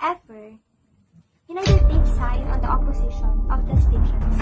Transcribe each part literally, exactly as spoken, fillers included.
However, he neither takes side on the opposition of the stations.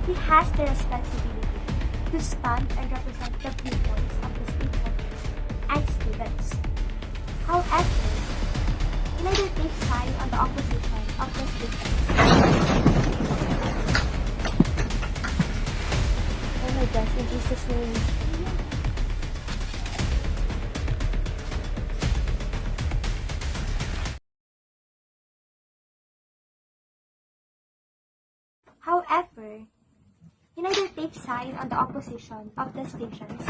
He has the responsibility to stand and represent the viewpoints of the stakeholders and students. However, he neither takes side on the opposition of the students. Oh my gosh, in Jesus' name. However, he neither takes side on the opposition of the stations.